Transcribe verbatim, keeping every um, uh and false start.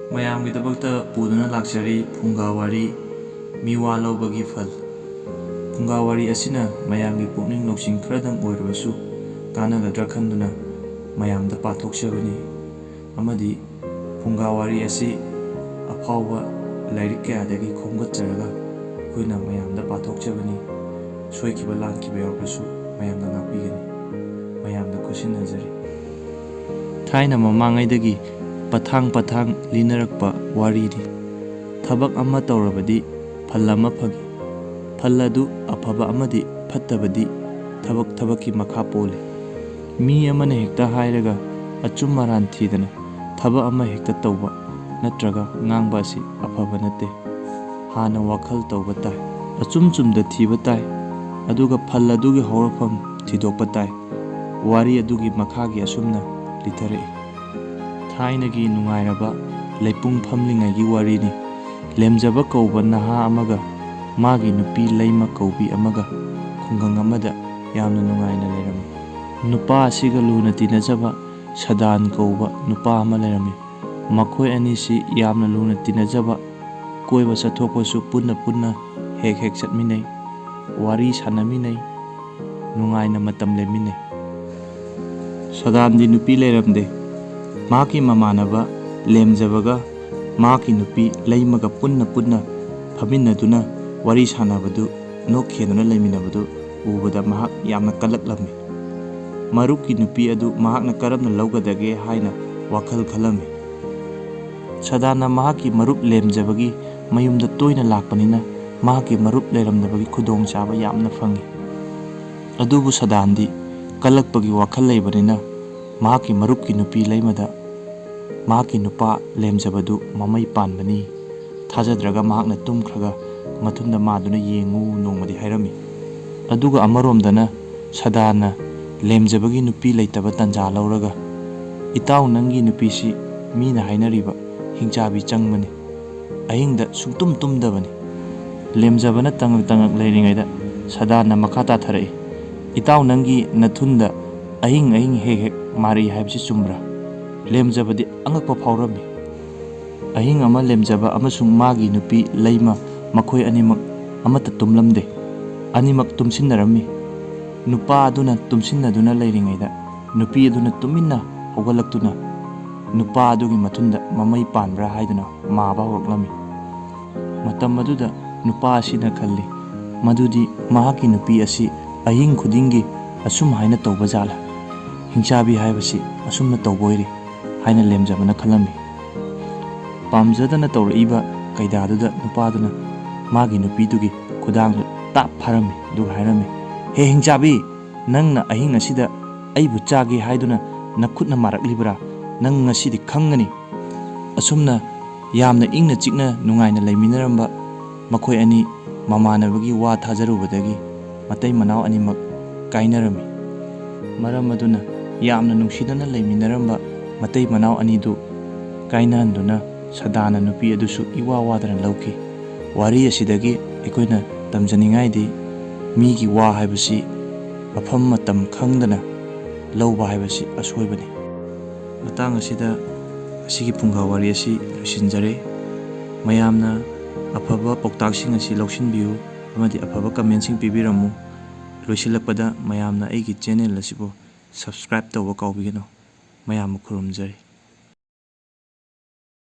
ꯃꯌꯥꯝꯒꯤꯗꯃꯛꯇ ꯄꯨꯗꯨꯅ ꯂꯥꯛꯆꯔꯤ ꯐꯨꯡꯒꯥ ꯋꯥꯔꯤ, ꯃꯤꯋꯥ ꯂꯧꯕꯒꯤ ꯐꯜ꯫ ꯐꯨꯡꯒꯥ ꯋꯥꯔꯤ ꯑꯁꯤꯅ ꯃꯌꯥꯝꯒꯤ ꯄꯨꯛꯅꯤꯡ ꯂꯧꯁꯤꯡ ꯈꯔꯗꯪ ꯑꯣꯏꯔꯕꯁꯨ ꯀꯥꯟꯅꯒꯗ꯭ꯔꯥ ꯈꯟꯗꯨꯅ ꯃꯌꯥꯝꯗ ꯄꯥꯊꯣꯛꯆꯕꯅꯤ꯫ ꯑꯃꯗꯤ ꯐꯨꯡꯒꯥ ꯋꯥꯔꯤ ꯑꯁꯤ ꯑꯐꯥꯎꯕ ꯂꯥꯏꯔꯤꯛ ꯀꯌꯥꯗꯒꯤ ꯈꯣꯝꯒꯠꯆꯔꯒ ꯑꯩꯈꯣꯏꯅ ꯃꯌꯥꯝꯗ ꯄꯥꯊꯣꯛꯆꯕꯅꯤ꯫ ꯁꯣꯏꯈꯤꯕ ꯂꯥꯟꯈꯤꯕ ꯌꯥꯎꯔꯕꯁꯨ ꯃꯌꯥꯝꯅ ꯉꯥꯛꯄꯤꯒꯅꯤ꯫ ꯃꯌꯥꯝꯗ ꯈꯨꯠꯁꯤꯟꯅꯖꯔꯤ꯫ ꯊꯥꯏꯅ ꯃꯃꯥꯡꯉꯩꯗꯒꯤ ꯄꯊꯥꯡ ꯄꯊꯥꯡ ꯂꯤꯅꯔꯛꯄ ꯋꯥꯔꯤꯅꯤ꯫ ꯊꯕꯛ ꯑꯃ ꯇꯧꯔꯕꯗꯤ ꯐꯜ ꯑꯃ ꯐꯪꯏ꯫ ꯐꯜ ꯑꯗꯨ ꯑꯐꯕ ꯑꯃꯗꯤ ꯐꯠꯇꯕꯗꯤ ꯊꯕꯛ ꯊꯕꯛꯀꯤ ꯃꯈꯥ ꯄꯣꯜꯂꯤ꯫ ꯃꯤ ꯑꯃꯅ ꯍꯦꯛꯇ ꯍꯥꯏꯔꯒ ꯑꯆꯨꯝ ꯑꯔꯥꯟ ꯊꯤꯗꯅ ꯊꯕꯛ ꯑꯃ ꯍꯦꯛꯇ ꯇꯧꯕ ꯅꯠꯇ꯭ꯔꯒ ꯉꯥꯡꯕ ꯑꯁꯤ ꯑꯐꯕ ꯅꯠꯇꯦ꯫ ꯍꯥꯟꯅ ꯋꯥꯈꯜ ꯇꯧꯕ ꯇꯥꯏ꯫ ꯑꯆꯨꯝ ꯆꯨꯝꯗ ꯊꯤꯕ ꯇꯥꯏ꯫ ꯑꯗꯨꯒ ꯐꯜ ꯑꯗꯨꯒꯤ ꯍꯧꯔꯛꯐꯝ ꯊꯤꯗꯣꯛꯄ ꯇꯥꯏ꯫ ꯋꯥꯔꯤ ꯑꯗꯨꯒꯤ ꯃꯈꯥꯒꯤ ꯑꯁꯨꯝꯅ ꯂꯤꯊꯔꯛꯏ꯫ ꯊꯥꯏꯅꯒꯤ ꯅꯨꯡꯉꯥꯏꯔꯕ ꯂꯩꯄꯨꯡ ꯐꯝꯂꯤꯉꯩꯒꯤ ꯋꯥꯔꯤꯅꯤ꯫ ꯂꯦꯝꯖꯕ ꯀꯧꯕ ꯅꯍꯥ ꯑꯃꯒ ꯃꯥꯒꯤ ꯅꯨꯄꯤ ꯂꯩꯃ ꯀꯧꯕꯤ ꯑꯃꯒ ꯈꯨꯡꯒꯪ ꯑꯃꯗ ꯌꯥꯝꯅ ꯅꯨꯡꯉꯥꯏꯅ ꯂꯩꯔꯝꯃꯤ꯫ ꯅꯨꯄꯥ ꯑꯁꯤꯒ ꯂꯨꯅ ꯇꯤꯟꯅꯖꯕ ꯁꯗꯥꯟ ꯀꯧꯕ ꯅꯨꯄꯥ ꯑꯃ ꯂꯩꯔꯝꯃꯤ꯫ ꯃꯈꯣꯏ ꯑꯅꯤꯁꯤ ꯌꯥꯝꯅ ꯂꯨꯅ ꯇꯤꯟꯅꯖꯕ, ꯀꯣꯏꯕ ꯆꯠꯊꯣꯛꯄꯁꯨ ꯄꯨꯟꯅ ꯄꯨꯟꯅ ꯍꯦꯛ ꯍꯦꯛ ꯆꯠꯃꯤꯟꯅꯩ, ꯋꯥꯔꯤ ꯁꯥꯟꯅꯃꯤꯟꯅꯩ, ꯅꯨꯡꯉꯥꯏꯅ ꯃꯇꯝ ꯂꯦꯟꯃꯤꯟꯅꯩ꯫ ꯁꯗꯥꯟꯗꯤ ꯅꯨꯄꯤ ꯂꯩꯔꯝꯗꯦ꯫ ꯃꯍꯥꯛꯀꯤ ꯃꯃꯥꯟꯅꯕ ꯂꯦꯝꯖꯕꯒ ꯃꯍꯥꯛꯀꯤ ꯅꯨꯄꯤ ꯂꯩꯃꯒ ꯄꯨꯟꯅ ꯄꯨꯟꯅ ꯐꯝꯃꯤꯟꯅꯗꯨꯅ ꯋꯥꯔꯤ ꯁꯥꯟꯅꯕꯗꯨ, ꯅꯣꯛꯈꯦꯗꯨꯅ ꯂꯩꯃꯤꯟꯅꯕꯗꯨ ꯎꯕꯗ ꯃꯍꯥꯛ ꯌꯥꯝꯅ ꯀꯜꯂꯛꯂꯝꯃꯤ꯫ ꯃꯔꯨꯞꯀꯤ ꯅꯨꯄꯤ ꯑꯗꯨ ꯃꯍꯥꯛꯅ ꯀꯔꯝꯅ ꯂꯧꯒꯗꯒꯦ ꯍꯥꯏꯅ ꯋꯥꯈꯜ ꯈꯜꯂꯝꯃꯤ꯫ ꯁꯗꯥꯟꯅ ꯃꯍꯥꯛꯀꯤ ꯃꯔꯨꯞ ꯂꯦꯝꯖꯕꯒꯤ ꯃꯌꯨꯝꯗ ꯇꯣꯏꯅ ꯂꯥꯛꯄꯅꯤꯅ ꯃꯍꯥꯛꯀꯤ ꯃꯔꯨꯞ ꯂꯩꯔꯝꯗꯕꯒꯤ ꯈꯨꯗꯣꯡꯆꯥꯕ ꯌꯥꯝꯅ ꯐꯪꯏ꯫ ꯑꯗꯨꯕꯨ ꯁꯗꯥꯟꯗꯤ ꯀꯜꯂꯛꯄꯒꯤ ꯋꯥꯈꯜ ꯂꯩꯕꯅꯤꯅ ꯃꯍꯥꯛꯀꯤ ꯃꯔꯨꯞꯀꯤ ꯅꯨꯄꯤ ꯂꯩꯃꯗ ꯃꯍꯥꯛꯀꯤ ꯅꯨꯄꯥ ꯂꯦꯝꯖꯕꯗꯨ ꯃꯃꯩ ꯄꯥꯟꯕꯅꯤ꯫ ꯊꯥꯖꯗ꯭ꯔꯒ ꯃꯍꯥꯛꯅ ꯇꯨꯝꯈ꯭ꯔꯒ ꯃꯊꯨꯟꯗ ꯃꯥꯗꯨꯅ ꯌꯦꯡꯉꯨ ꯅꯣꯡꯃꯗꯤ ꯍꯥꯏꯔꯝꯃꯤ꯫ ꯑꯗꯨꯒ ꯑꯃꯔꯣꯝꯗꯅ ꯁꯗꯥꯟꯅ ꯂꯦꯝꯖꯕꯒꯤ ꯅꯨꯄꯤ ꯂꯩꯇꯕ ꯇꯟꯖꯥ ꯂꯧꯔꯒ, "ꯏꯇꯥꯎ, ꯅꯪꯒꯤ ꯅꯨꯄꯤꯁꯤ ꯃꯤꯅ ꯍꯥꯏꯅꯔꯤꯕ ꯍꯤꯡꯆꯥꯕꯤ ꯆꯪꯕꯅꯤ, ꯑꯍꯤꯡꯗ ꯁꯨꯡꯇꯨꯝ ꯇꯨꯝꯗꯕꯅꯤ꯫" ꯂꯦꯝꯖꯕꯅ ꯇꯉꯛ ꯇꯉꯛ ꯂꯩꯔꯤꯉꯩꯗ ꯁꯗꯥꯟꯅ ꯃꯈꯥ ꯇꯥꯊꯔꯛꯏ, "ꯏꯇꯥꯎ, ꯅꯪꯒꯤ ꯅꯊꯨꯟꯗ ꯑꯍꯤꯡ ꯑꯍꯤꯡ ꯍꯦꯛ ꯍꯦꯛ ꯃꯥꯔꯤ ꯍꯥꯏꯕꯁꯤ ꯆꯨꯝꯕ꯭ꯔꯥ?" ꯂꯦꯝꯖꯕꯗꯤ ꯑꯉꯛꯄ ꯐꯥꯎꯔꯝꯃꯤ꯫ ꯑꯍꯤꯡ ꯑꯃ ꯂꯦꯝꯖꯕ ꯑꯃꯁꯨꯡ ꯃꯥꯒꯤ ꯅꯨꯄꯤ ꯂꯩꯃ, ꯃꯈꯣꯏ ꯑꯅꯤꯃꯛ ꯑꯃꯠꯇ ꯇꯨꯝꯂꯝꯗꯦ꯫ ꯑꯅꯤꯃꯛ ꯇꯨꯝꯁꯤꯟꯅꯔꯝꯃꯤ꯫ ꯅꯨꯄꯥ ꯑꯗꯨꯅ ꯇꯨꯝꯁꯤꯟꯅꯗꯨꯅ ꯂꯩꯔꯤꯉꯩꯗ, ꯅꯨꯄꯤ ꯑꯗꯨꯅ ꯇꯨꯃꯤꯟꯅ ꯍꯧꯒꯠꯂꯛꯇꯨꯅ ꯅꯨꯄꯥ ꯑꯗꯨꯒꯤ ꯃꯊꯨꯟꯗ ꯃꯃꯩ ꯄꯥꯟꯕ꯭ꯔꯥ ꯍꯥꯏꯗꯨꯅ ꯃꯥꯕ ꯍꯧꯔꯛꯂꯝꯃꯤ꯫ ꯃꯇꯝ ꯑꯗꯨꯗ ꯅꯨꯄꯥ ꯑꯁꯤꯅ ꯈꯜꯂꯤ, "ꯃꯗꯨꯗꯤ ꯃꯍꯥꯛꯀꯤ ꯅꯨꯄꯤ ꯑꯁꯤ ꯑꯍꯤꯡ ꯈꯨꯗꯤꯡꯒꯤ ꯑꯁꯨꯝ ꯍꯥꯏꯅ ꯇꯧꯕ ꯖꯥꯠꯂ? ꯍꯤꯡꯆꯥꯕꯤ ꯍꯥꯏꯕꯁꯤ ꯑꯁꯨꯝꯅ ꯇꯧꯕ ꯑꯣꯏꯔꯦ" ꯍꯥꯏꯅ ꯂꯦꯝꯖꯕꯅ ꯈꯜꯂꯝꯃꯤ꯫ ꯄꯥꯝꯖꯗꯅ ꯇꯧꯔꯛꯏꯕ ꯀꯩꯗꯥꯗꯨꯗ ꯅꯨꯄꯥꯗꯨꯅ ꯃꯥꯒꯤ ꯅꯨꯄꯤꯗꯨꯒꯤ ꯈꯨꯗꯥꯡꯗꯨ ꯇꯥꯞ ꯐꯥꯔꯝꯃꯤ, ꯑꯗꯨꯒ ꯍꯥꯏꯔꯝꯃꯤ, "ꯍꯦ ꯍꯤꯡꯆꯥꯕꯤ, ꯅꯪꯅ ꯑꯍꯤꯡ ꯑꯁꯤꯗ ꯑꯩꯕꯨ ꯆꯥꯒꯦ ꯍꯥꯏꯗꯨꯅ ꯅꯈꯨꯠꯅ ꯃꯥꯔꯛꯂꯤꯕ꯭ꯔꯥ? ꯅꯪ ꯉꯁꯤꯗꯤ ꯈꯪꯒꯅꯤ!" ꯑꯁꯨꯝꯅ ꯌꯥꯝꯅ ꯏꯪꯅ ꯆꯤꯛꯅ ꯅꯨꯡꯉꯥꯏꯅ ꯂꯩꯃꯤꯟꯅꯔꯝꯕ ꯃꯈꯣꯏ ꯑꯅꯤ ꯃꯃꯥꯟꯅꯕꯒꯤ ꯋꯥ ꯊꯥꯖꯔꯨꯕꯗꯒꯤ ꯃꯇꯩ ꯃꯅꯥꯎ ꯑꯅꯤꯃꯛ ꯀꯥꯏꯅꯔꯝꯃꯤ꯫ ꯃꯔꯝ ꯑꯗꯨꯅ ꯌꯥꯝꯅ ꯅꯨꯡꯁꯤꯅꯅ ꯂꯩꯃꯤꯟꯅꯔꯝꯕ ꯃꯇꯩ ꯃꯅꯥꯎ ꯑꯅꯤꯗꯨ ꯀꯥꯏꯅꯍꯟꯗꯨꯅ ꯁꯗꯥꯅ ꯅꯨꯄꯤ ꯑꯗꯨꯁꯨ ꯏꯋꯥ ꯋꯥꯗꯅ ꯂꯧꯈꯤ꯫ ꯋꯥꯔꯤ ꯑꯁꯤꯗꯒꯤ ꯑꯩꯈꯣꯏꯅ ꯇꯝꯖꯅꯤꯡꯉꯥꯏꯗꯤ ꯃꯤꯒꯤ ꯋꯥ ꯍꯥꯏꯕꯁꯤ ꯃꯐꯝ ꯃꯇꯝ ꯈꯪꯗꯅ ꯂꯧꯕ ꯍꯥꯏꯕꯁꯤ ꯑꯁꯣꯏꯕꯅꯤ꯫ ꯃꯇꯥꯡ ꯑꯁꯤꯗ ꯑꯁꯤꯒꯤ ꯐꯨꯡꯒꯥ ꯋꯥꯔꯤ ꯑꯁꯤ ꯂꯣꯏꯁꯤꯟꯖꯔꯦ꯫ ꯃꯌꯥꯝꯅ ꯑꯐꯕ ꯄꯥꯎꯇꯥꯛꯁꯤꯡ ꯑꯁꯤ ꯂꯧꯁꯤꯟꯕꯤꯌꯨ ꯑꯃꯗꯤ ꯑꯐꯕ ꯀꯃꯦꯟꯁꯤꯡ ꯄꯤꯕꯤꯔꯝꯃꯨ꯫ ꯂꯣꯏꯁꯤꯜꯂꯛꯄꯗ ꯃꯌꯥꯝꯅ ꯑꯩꯒꯤ ꯆꯦꯅꯦꯜ ꯑꯁꯤꯕꯨ ꯁꯕꯁꯀ꯭ꯔꯥꯏꯕ ꯇꯧꯕ ꯀꯥꯎꯕꯤꯒꯅꯨ꯫ ꯃꯌꯥꯝꯕꯨ ꯈꯨꯔꯨꯝꯖꯔꯤ꯫